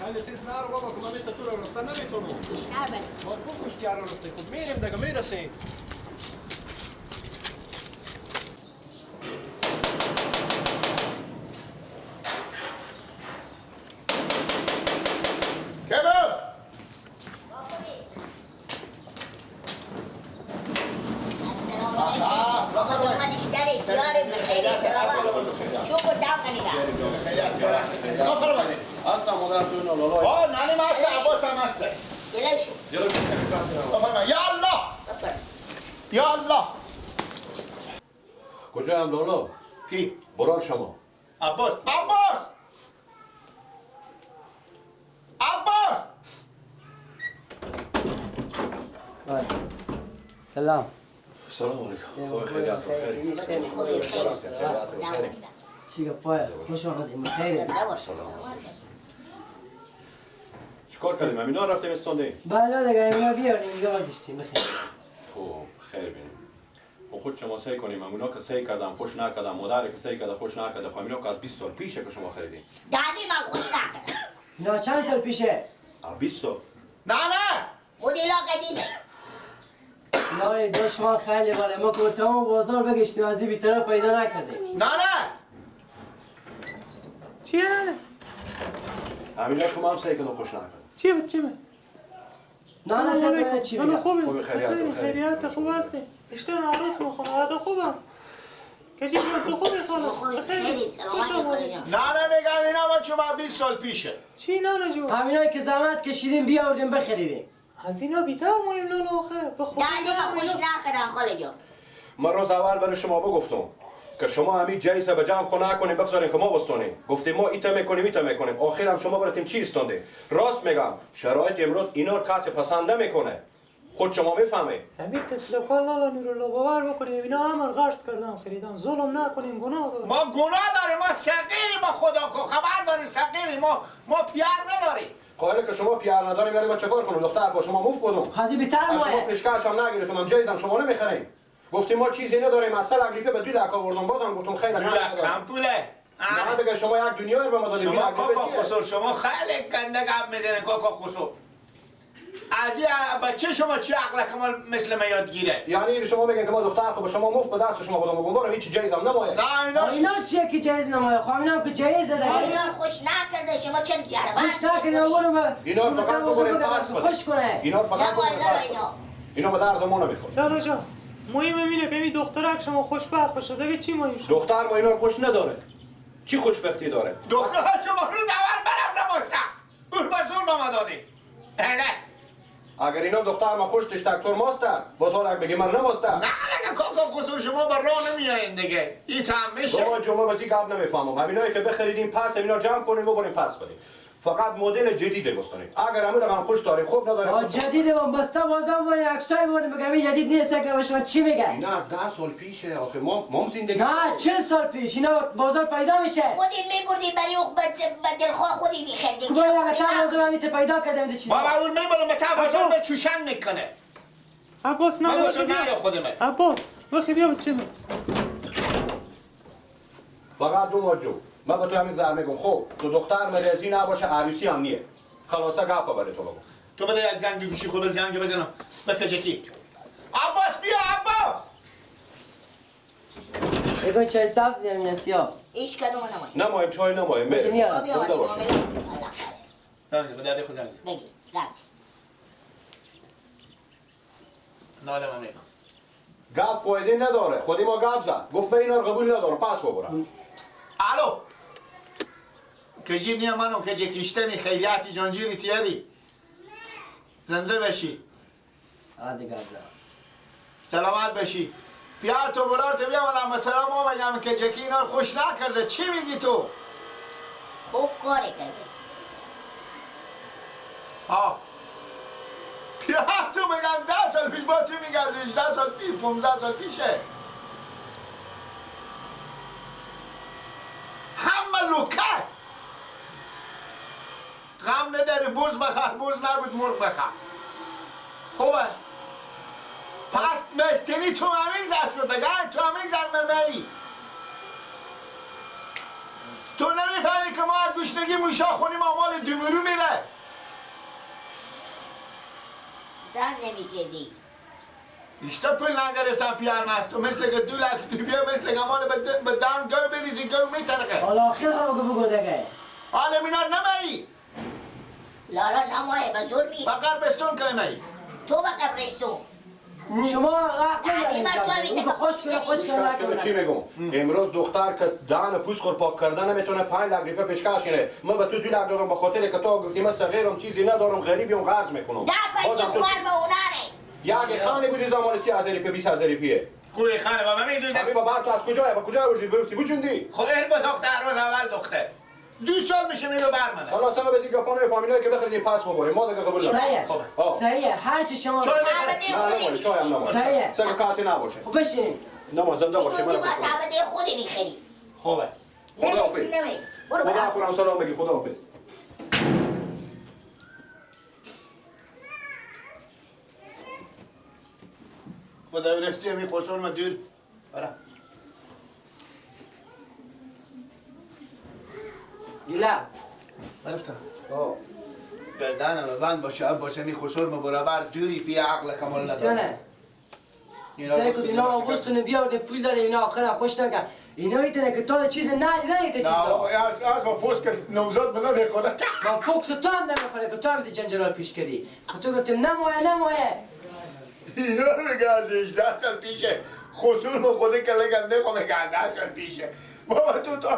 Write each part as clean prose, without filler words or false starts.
خیلی تیز نرو بابا که من مثل تو رو رفتن نمیتونم. تیزتر بله. باید بکش که رفته خود میریم دیگه میرسیم. یا الله. کجا هم لالا؟ کی؟ برار شما. عباس عباس عباس. سلام. سلام علیکم. خیریت خیر. چی گپای؟ خوش آمدید. خیر. چیکار کردیم؟ امینا رفتیم استاندیم. بله دیگه امینا بیاریم دیگه بگشتیم بخیر. خب خیر بینیم. خب خود شما سعی کنیم. امینا که سعی کردم خوش نکردم، مادر که سعی کرده خوش نکرده. خب امینا که از 20 سال پیشه که شما خریدیم. دادی من خوش نکردم. اینا چند سال پیشه؟ 20 سال. نه نه. مدل قدیمه. نه دشمن خیلی بالا ما که تمام بازار بگشتیم از این بیطرف پیدا نکردیم. نه نه. چیه نه؟ امینا که من سعی کردم خوش نکردم. چیه بود چیه؟ نه نه سلام چی میگم؟ خوبه خیریت خیریت خوب هستی؟ اشتون عروس میخوام آره خوبم. کجی تو خوبی خاله؟ خیلی سلامت خاله جان. نه نه میگم اینا ما چون 20 سال پیشه. چی نه نه جون؟ همینایی که زحمت کشیدیم بیاوردیم بخریدیم. از اینا بیتر مهم لالا آخه. به خدا دادی من خوش نکردم خاله جان. من روز اول برای شما بگفتم که شما همین جایزه به جمع خو نکنیم بگذاریم که ما بستونیم. گفتیم ما ایتا میکنیم ایتا میکنیم. آخر هم شما براتیم چی استونده؟ راست میگم شرایط امروز اینا کسی پسند نمیکنه. خود شما میفهمه. همین تفلکا لالا نورالله باور بکنیم اینا همه قرض کردم خریدم. ظلم نکنیم گناه داریم. ما گناه داریم ما صغیریم ما خدا کو خبر داریم صغیریم ما پیار نداریم. قائله که شما پیار نداریم یعنی ما چیکار کنیم؟ دختر خو شما مفت بودم. خازی بیتر ما شما پیشکش هم نگرفتم هم جایزم شما نمیخریم. گفتیم ما چیزی نداریم اصلا اگریپه به 2 لک آوردم بازم گفتم خیلی 2 لک کم پوله. نه دیگه شما یک دنیا رو به ما دادید. شما کاکا خسرو شما خیلی گنده گپ میزنین کاکا خسرو. از این بچه شما چی عقل کمال مثل ما یاد گیره؟ یعنی شما میگن که ما دختر خب شما مفت به دست شما بودم بگم هیچ جایزم نمایه. نه اینا اینا چیه که جایز نمایه؟ خب اینا که جایزه دیگه. اینا خوش نکرده شما چرا جربه؟ خوش نکرده اونو اینا فقط بگوریم پس بده. خوش کنه. اینا فقط اینا به درد ما نمیخوره. لالا جان مهم اینه که این دخترک شما خوشبخت باشه دیگه چی مهم شد؟ دختر ما اینا خوش نداره. چی خوشبختی داره؟ دختر شما رو اول برم نماستم. اون با زور به ما دادی. اگر اینا دختر ما خوش تشتکتور ماسته باز حالا بگی من نماسته. نه نه کاکا خسرو شما با راه نمیاین دیگه. این تم میشه. بابا جمعه بازی گپ نمیفهمم. همینایی که بخریدیم پس همینا جمع کنیم و بریم پس بدیم. فقط مدل جدید بستانیم. اگر همون رقم خوش داریم خوب نداریم. جدید ما بسته بازم بریم عکسای بریم بگم این جدید نیست که شما چی میگه؟ اینا از 10 سال پیشه آخه ما زندگی نه 40 سال پیش اینا بازار پیدا میشه. خودی میبردیم برای اون به دلخواه خودی میخریدیم. چرا خودی بازار همین پیدا کردیم چیزا. بابا اون میبرم به تا بازار به چوشن میکنه. عباس نه بیا خودم. عباس وخی بیا بچه. فقط دو ماجو من به تو همین زر میگم خب تو دختر مریضی نباشه عروسی هم نیه. خلاصه گپ برای تو بگو. تو بده یک زنگ گوشی خود زنگ بزنم به کجکی. عباس بیا عباس. بگو چای سبز یا سیاه؟ هیچ کدوم نمایم. نمایم چای نمایم. بریم. بیا بیا زنگ به درد خود زنگ. بگی زنگ. ناله من میگم. گپ فایده نداره. خودی ما گپ زد. گفت من اینا رو قبول ندارم پس ببرم. الو. کجیب نیا منو که جکیشتنی خیریتی جانجیری تیاری زنده بشی. سلامت بشی. پیار تو بلار تو بیا منم مثلا ما بگم که جکی اینا خوش نکرده. چی میگی تو؟ خوب کاری کرده. ها پیار تو میگم 10 سال پیش با تو میگم 18 سال پیش 15 سال پیشه. همه لوکه غم نداری بز بخر بز نبود مرغ بخر. خوبه پس مستنی تو همین زر شده گه تو همین زر مرمری تو نمیفهمی. نمیفهمی که ما از گشنگی موشا خونیم آمال دومرو میره. دم نمیکردی. ایشتا پول نگرفتم پیرم از تو مثل که 2 لک بیا مثل که مال به دم گو بریزی گو میترقه. حالا آخر هم بگو دیگه. حالا مینا نمایی. لالا نمایه به زور می. به قبرستون کنه مایی. تو به قبرستون. شما عقل ندارید. خوش کنه خوش کنه. چی میگم؟ امروز دختر که دهن پوست خور پاک کردن نمیتونه 5 لک روپیه پیشکش کنه. من به تو 2 لک دادم به خاطر که تو گفتی من صغیرم چیزی ندارم غریبیم قرض میکنم. ده پنج خوار به اوناره. یک خانه بودی زمان 30,000 روپیه 20,000 روپیه. خوی خانه بابا میدوزم. بابا بر تو از کجا با کجا آوردی گفتی بچوندی؟ خب این با دختر روز اول دختر. 2 سال میشه میرو بر منه. خلاص ما به دیگه خانه فامیلایی که بخرید پس ببریم. ما دیگه قبول نداریم. صحیح هر چی شما چای هم نمونه. صحیح. سگ کاسی نباشه. خب بشین. نه زنده باشه. من تعبده خودی میخری. خوبه. خدا حافظ. خدا خودم سلام بگی خدا حافظ. خدا ولستی می خسر ما دور. آره. گیلا. عرفتم. گردنم بند باشه عباس می خسر ما برابر دوری پی عقل کمال نداره. اینا سعی اینا آگوستون بیارده پول داده اینا آخر خوش نکن. اینا ایتنه که تا چیز ندیدن ایته چیزا. نه از با فوس که نوزاد من نمیخوره. من فوکس تو هم نمیخوره که تو هم جنجال پیش کردی. تو گفتم نمایه نمایه. اینا رو میگه از 18 سال پیشه خسور با خود کله گنده خو میگه 18 سال پیشه. بابا تو تا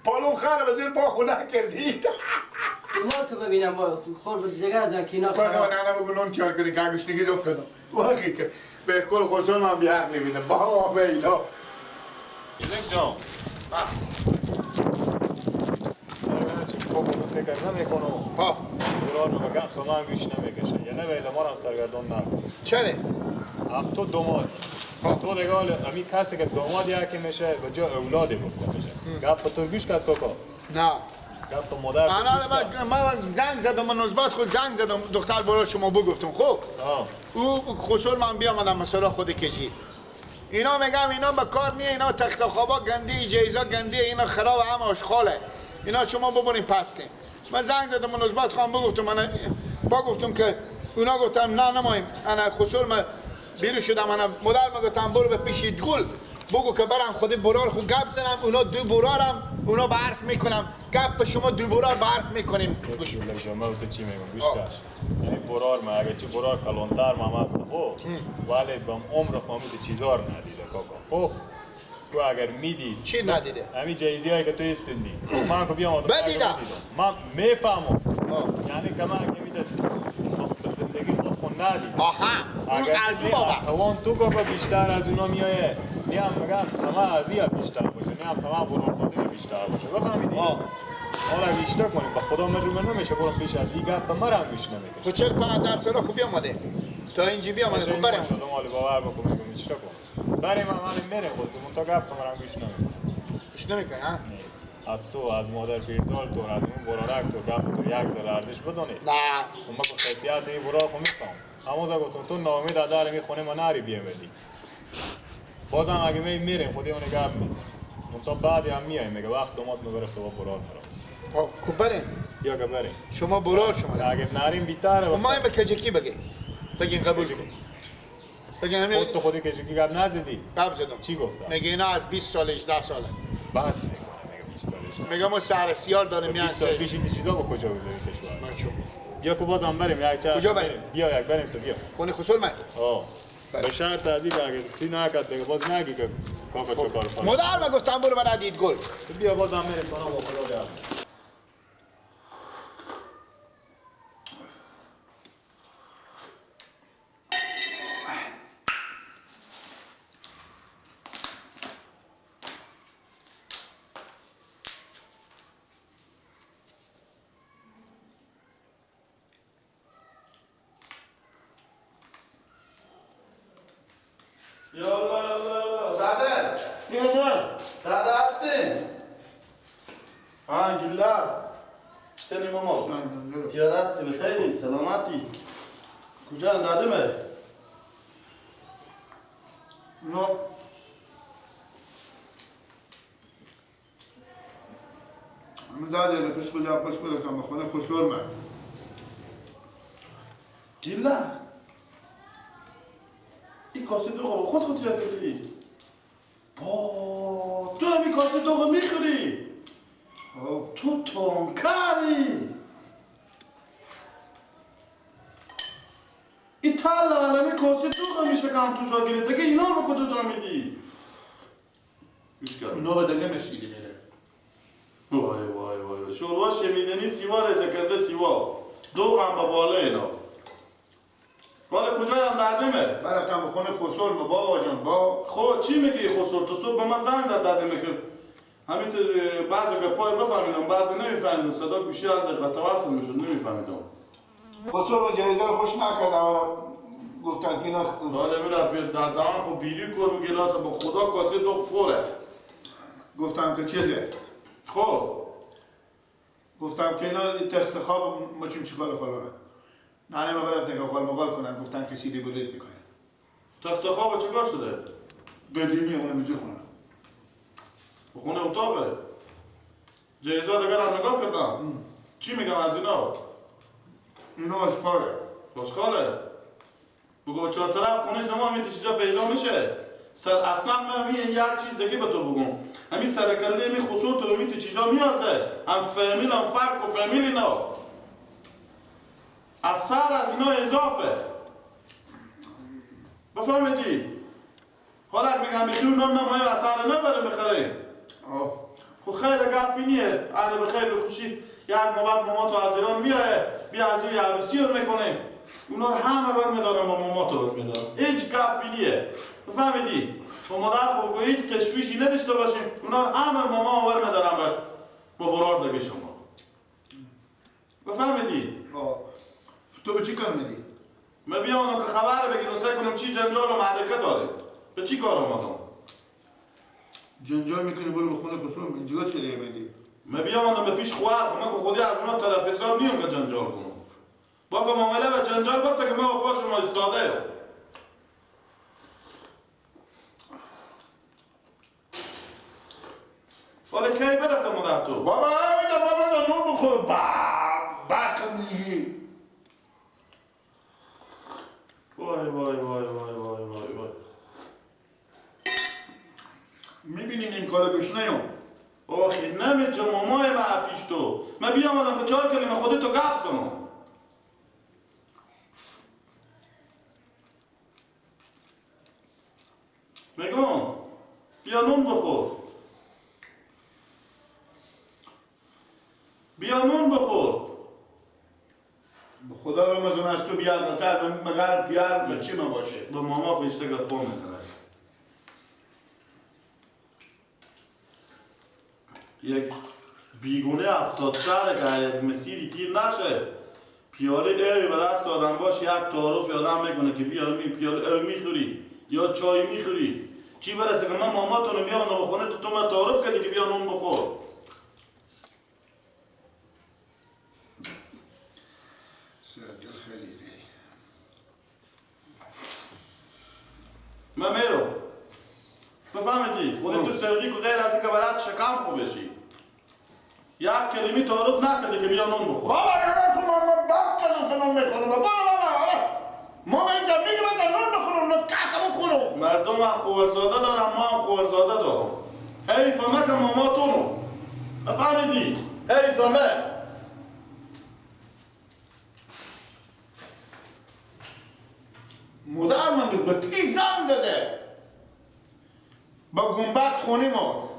پالون خانه به زیر پا خونه کردی. اینا که ببینم با خور بود دیگه از که اینا خور. نه نه بگو نون تیار کنی که گشنگی زفت کردم. واقعی که به کل خسور من بی عقل میبینم. بابا به اینا. ایلک جان. من فکر نمیکنم. ها. قرار رو بگم به من گوش نمیکشه. یعنی به ما هم سرگردان نکن. چرا؟ هم تو دوماد. تو دیگه امی کسی که داماد یکی میشه به جای اولاد گفته میشه. گپ تو گوش کرد کاکا. نه. گپ مادر. من زنگ زدم من نسبت خود زنگ زدم دختر برای شما بگفتم خب. او خسر من بیامدم مثلا خود کشی. اینا میگم اینا به کار نیه اینا تخت خوابا گندی جیزا گندی اینا خراب هم آشغاله. اینا شما ببرین پسته. من زنگ زدم من نسبت خواهم بگفتم من با گفتم که اونا گفتم نه نمایم. انا خسر من بیرو شدم انا مادر من گفتم برو به پیشید گل بگو که برم خود برار خود گپ زنم اونا دو برارم اونا برف میکنم گپ به شما دو برار برف میکنیم. گوش بده من تو چی میگم گوش کش. یعنی برار ما اگه چی برار کلانتر ما هست خب ولی بم عمر خامد چیزا رو ندیده کاکا خب تو اگر میدی چی ندیده؟ همین جایزی هایی که تو استوندی من که بیام بدیدم من میفهمم یعنی که من اگه میده به زندگی خود خود ندید. آها اون از او بابا توان تو کاکا بیشتر از اونا میایه نیم میگم تمام از این بیشتر باشه نیم تمام برارزاده بیشتر باشه بفهمیدی؟ حالا بیشتر کنیم به خدا من رو من نمیشه برم پیش از این گپ مرم گوش نمیکشه. خب 45 سال خوب بیامده تا اینجا بیامده خب بریم. شدم حالا باور بکن میگم بیشتر کن بریم من میرم خود تو تا گپ مرم گوش نمیکنه. گوش نمیکنه ها؟ از تو از مادر پیرزال تو از اون برارک تو گپ تو یک ذره ارزش بدونی. نه ما با خاصیت این برار خو میفهم. همون گفتم تو ناامید از در می خونه ما نری بیامدی. بازم اگه می میریم خودی اون گپ میزنیم. منتها بعدی هم میایم میگه وقت دومات میبرفت با برار مرا. خب بریم. یا که بریم. شما برار شما. اگه نریم بیتره. ما این به کجکی بگیم. بگین قبول کن. بگین همین خود تو خودی کجکی گپ نزدی. گپ زدم. چی گفتم؟ میگه اینا از 20 سال 18 ساله. بعد میگه 20 سالش. میگه ما سر سیال داریم میان 20 سال پیش این چیزا با کجا بود این کشور؟ ما چون بیا که بازم بریم یک چه کجا بریم؟ بیا یک بریم تو بیا. خونه خسر من. به شرط از این اگه چی نکرد دیگه باز نگی که کاکا چه کار کنه. مادر من گفتم برو برای دید گل. بیا بازم میریم سانا با خدا گرم. سلامتی کجا اندادمه؟ نه همون 10 دقیقه پیش کجا پس برفتم به خونه خسرو من. دیلا این کاسه دوغ با خود یاد بگیری. با تو همین کاسه دوغ میخوری. تو تانکری. این تل همی کاسه دوغ میشه کم تو جا گیری دیگه. اینا رو به کجا جا میدی؟ اونا به دیگه مشکلی میره. وای وای وای شوربا شمیدنی سیوا رزه کرده سیوا دوغ هم به بالا اینا. حالا کجای هم دردیمه؟ برفتم به خونه خسرو ما بابا جان با. خب چی میگی خسرو؟ تو صبح به من زنگ زد دردیمه که همین بعضی گپای بفهمیدم بعضی نمیفهمیدم. صدا گوشی هر دقیقه تواصل میشد نمیفهمیدم. خسرو جایزه رو خوش نکردم. گفتن که اینا حالا میرم در دهان خب بیری کنم گلاس با خدا کاسه دوغ پره. گفتم که چیزه؟ خب گفتم که اینا تخت خواب ما چیم چیکار فلانه. نه نه من رفتم که قال مقال کنم. گفتن که سیدی برید میکنه. تخت خواب چیکار شده؟ قدیمی اونم اینجا خونه. خونه اتاقه. جایزه دیگه رو نگاه کردم. چی میگم از اینا؟ اینا آشغاله. آشغاله؟ بگو چهار طرف خونه شما همین چیزا پیدا میشه. سر اصلا من یک چیز دیگه به تو بگم. همین سرکله می خسور تو می تو چیزا میارزه. هم فامیل هم فرق و فامیل اینا. اثر از اینا اضافه. بفهمیدی؟ حالا میگم میخوام نم نم های اثر نبره بخره. خب خیلی گپ نیه. اهل بخیر به خوشی یک موبایل ماما تو از ایران میایه. بیا از اون عروسی رو میکنیم. اونا رو همه بر میدارم با ماما تو بر میدارم. هیچ گپی نیه. بفهمیدی؟ با مادر خب گو هیچ تشویشی نداشته باشیم. اونا رو همه ماما بر میدارم با برار دیگه شما. بفهمیدی؟ تو به چی کار میدی؟ من بیام که خبر بگیرم سعی کنم چی جنجال و معرکه داره. به چی کار آمدم؟ جنجال میکنی برو به خونه خسرو اینجا چه میدی؟ من بیام به پیش خواهر خب من که خودی از اونا طرف حساب نیم که جنجال کنم. با که معامله و جنجال بفته که من با پاش ما ایستاده. حالا کی برفتم مادر تو؟ بابا همینم بابا نون بخور با میگی. وای وای وای وای وای وای وای. میبینی نیم کالا گوش نیام. آخی نمیشه مامای من پیش تو. من بیامدم که 4 کلمه خودتو گپ زنم. میگم بیا نون بخور. بیا نون بخور. به خدا رو مزم از تو بیعقل‌تر مگر پیار بچه من باشه. با ماما خوشته گپ میزنه. یک بیگونه 70 ساله که یک مسیری تیر نشه پیاله ای به دست آدم باشه یک تعارف آدم میکنه که بیا می پیاله ای میخوری یا چای میخوری چی برسه که من ماماتون رو میام به خونه تو من تعارف کردی که بیا نون بخور. سرگل خیلی داری. من میرم. بفهمیدی؟ خودت تو سرگی که غیر از اینکه برات شکم خوب بشی. یک کلمی تعارف نکردی که بیا نون بخور. بابا یارا تو من بد کردم که نون میخورم. بابا بابا ما اینجا میگم من نون بخورم نه کاکا بخورم. مردم هم خورزاده دارم ما هم خورزاده دارم. حیف مکه ماماتونو. بفهمیدی؟ حیف مه. مادر من به کی زنگ داده؟ با گنبد خونه ما.